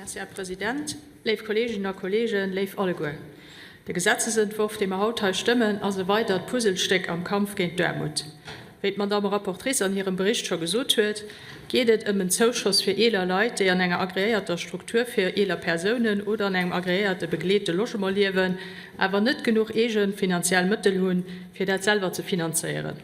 Merci, Här President. Léif Kolleeginnen a Kolleegen, léif alleguer, de Gesetzesentworf, dee mer haut hei stëmmen, ass e weidert Puzzlestéck am Kampf géint d'Aarmut. Wéi d'Madamm Rapportrice an hirem Bericht scho gesot huet, geet et ëm en Zouschoss fir eeler Leit, déi an enger agreéierter Struktur fir eeler Persounen oder an engem agreéierte begleete Logement liewen, awer net genuch eege finanziell Mëttel hunn, fir dat selwer ze finanzéieren.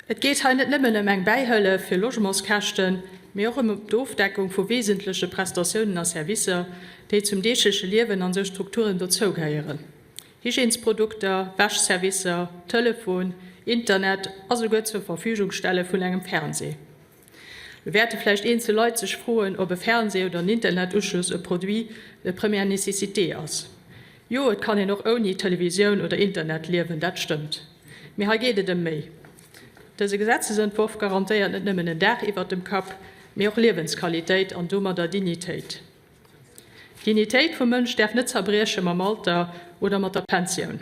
Et geet hei net nëmmen ëm eng Bäihëllef fir Logementskäschten, mee och ëm d'Ofdeckung vu wesentleche Prestatiounen a Servicer, déi zum deegleche Liewen an esou Strukturen dozougehéieren, Hygiènesprodukter, Wäschservicer, Telefon, Internet a souguer d'Zurverfügungstelle vun engem Fernseh. Lo wäerte vläicht eenzel Leit sech froen, ob e Fernseh oder en Internetuschluss e Produit de première nécessité ass. Jo, et kann een och ouni Televisioun oder Internet liewen, dat stëmmt. Mee hei geet et ëm méi. Dëse Gesetzesentworf garantéiert net nëmmen en Daach iwwert dem Kapp, mee och Liewensqualitéit an domadder Dignitéit. D'Dignitéit vum Mënsch däerf net zerbrieche mam Alter oder mat der Pensioun.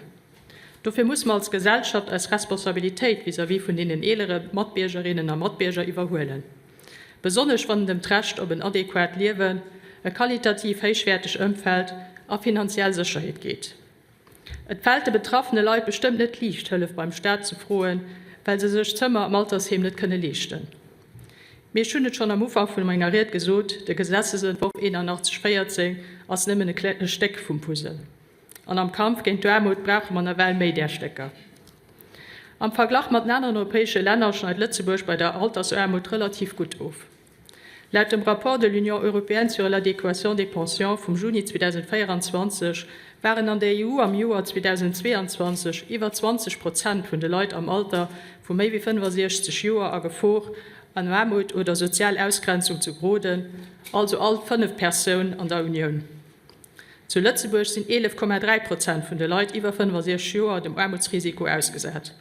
Dofir muss mer als Gesellschaft eis Responsabilitéit vis-à-vis vun deenen eelere Matbiergerinnen a Matbierger iwwerhuelen. Besonnesch wann et ëm d'Recht op en adequat Liewen, e qualitativ héichwäerteg Ëmfeld a finanziell Sécherheet geet. Et fält de betraffene Leit bestëmmt net liicht, Hëllef beim Staat ze froen, well se sech d'Zëmmer am Altersheem net kënne leeschten. Mee ech hunn et schonn am Ufank vun menger Ried gesot, de Gesetzesentworf 8114 ass nëmmen e Stéck vum Puzzle. An am Kampf géint d'Aarmut brauche mer nawell méi där Stécker. Am Verglach mat den aneren europäesche Länner schneit Lëtzebuerg bei der Altersaarmut relativ gutt of. Laut dem Rapport de l'Union européenne sur l'adéquation des pensions vum Juni 2024 waren an der EU am Joer 2022 iwwer 20 Prozent vun de Leit am Alter vu méi wéi 65 Joer a Gefor, an Aarmut oder sozial Ausgrenzung ze geroden, also all fënneft Persoun an der Unioun. Zu Lëtzebuerg sinn 11,3 Prozent vun de Leit iwwer 65 Joer dem Aarmutsrisiko ausgesat.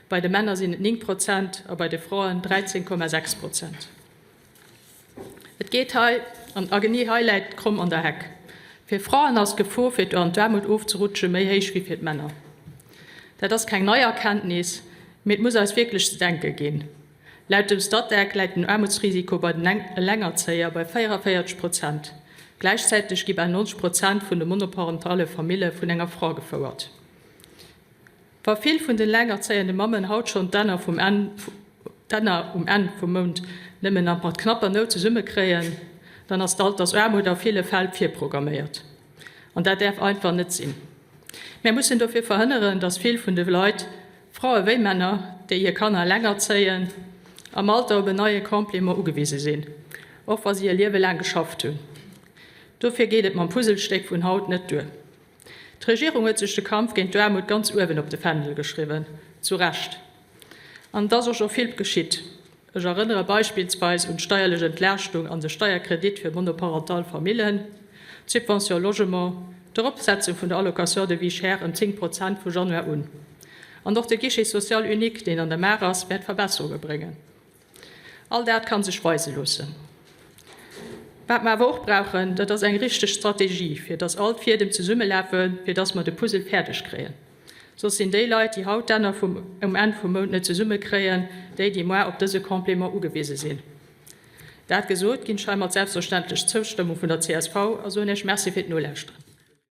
Bei de Männer sinn et 9 Prozent a bei de Fraen 13,6 Prozent. Et geet hei, an a genee hei läit d'Kromm an der Heck. Fir Fraen ass d'Gefor, fir an d'Aarmut ofzerutsche méi héich wéi fir d'Männer. Dat ass keng nei Erkenntnis, mee et muss eis wierklech ze denke ginn. Laut dem Statec läit den Aarmutsrisiko bei den Elengerzéier bei 44 Prozent. Gläichzäiteg gi bal 90 Prozent vun de monoparentale Famille vun enger Fra gefouert. Wa vill vun den elengerzéiende Mammen haut schonn d'Enner vum d'Enner um Enn vum Mount nëmmen nach mat knapper Nout zesummekréien, dann ass d'Altersaarmut a ville Fäll virprogramméiert. An dat däerf einfach net sinn. Mär mussen dofir verhënneren, datt vill vun de Leit, Frae wéi Männer, déi hir Kanner eleng erzéien, am Alter op en neie Complément ugewise sinn, och wa si hir Liewe laang geschafft hunn. Dofir geet et mam Puzzlestéck vun haut net duer. D'Regierung huet sech de Kampf géint d'Aarmut ganz uewen op de Fändel geschriwwen, zu Recht. An et ass och scho vill geschitt. Ech erënnere beispillsweis un d'steierlech Entlaaschtung an de Steierkredit fir monoparental Famillen, d'Subvention logement, d'Eropsetzung vun der Allocation de vie chère ëm 10 Prozent vu Januar un. An och de Guichet social unique, deen an der Maach ass, wäert Verbesserunge bréngen. All dat ka sech weise loossen. Wat mer awer och brauchen, dat ass eng richteg Strategie, fir dass all d'Fiedem zesummelafen, fir dass mer de Puzzle fäerdeg kréien. Soss sinn déi Leit, déi haut d'Enner vum um Enn vum Mount net zesummekréien, déi, déi moar op dëse Complément ugewise sinn. Dat gesot, ginn ech heimat selbstverständlech d'Zoustëmmung vun der csv a soen Iech Merci fir d'Nolauschteren.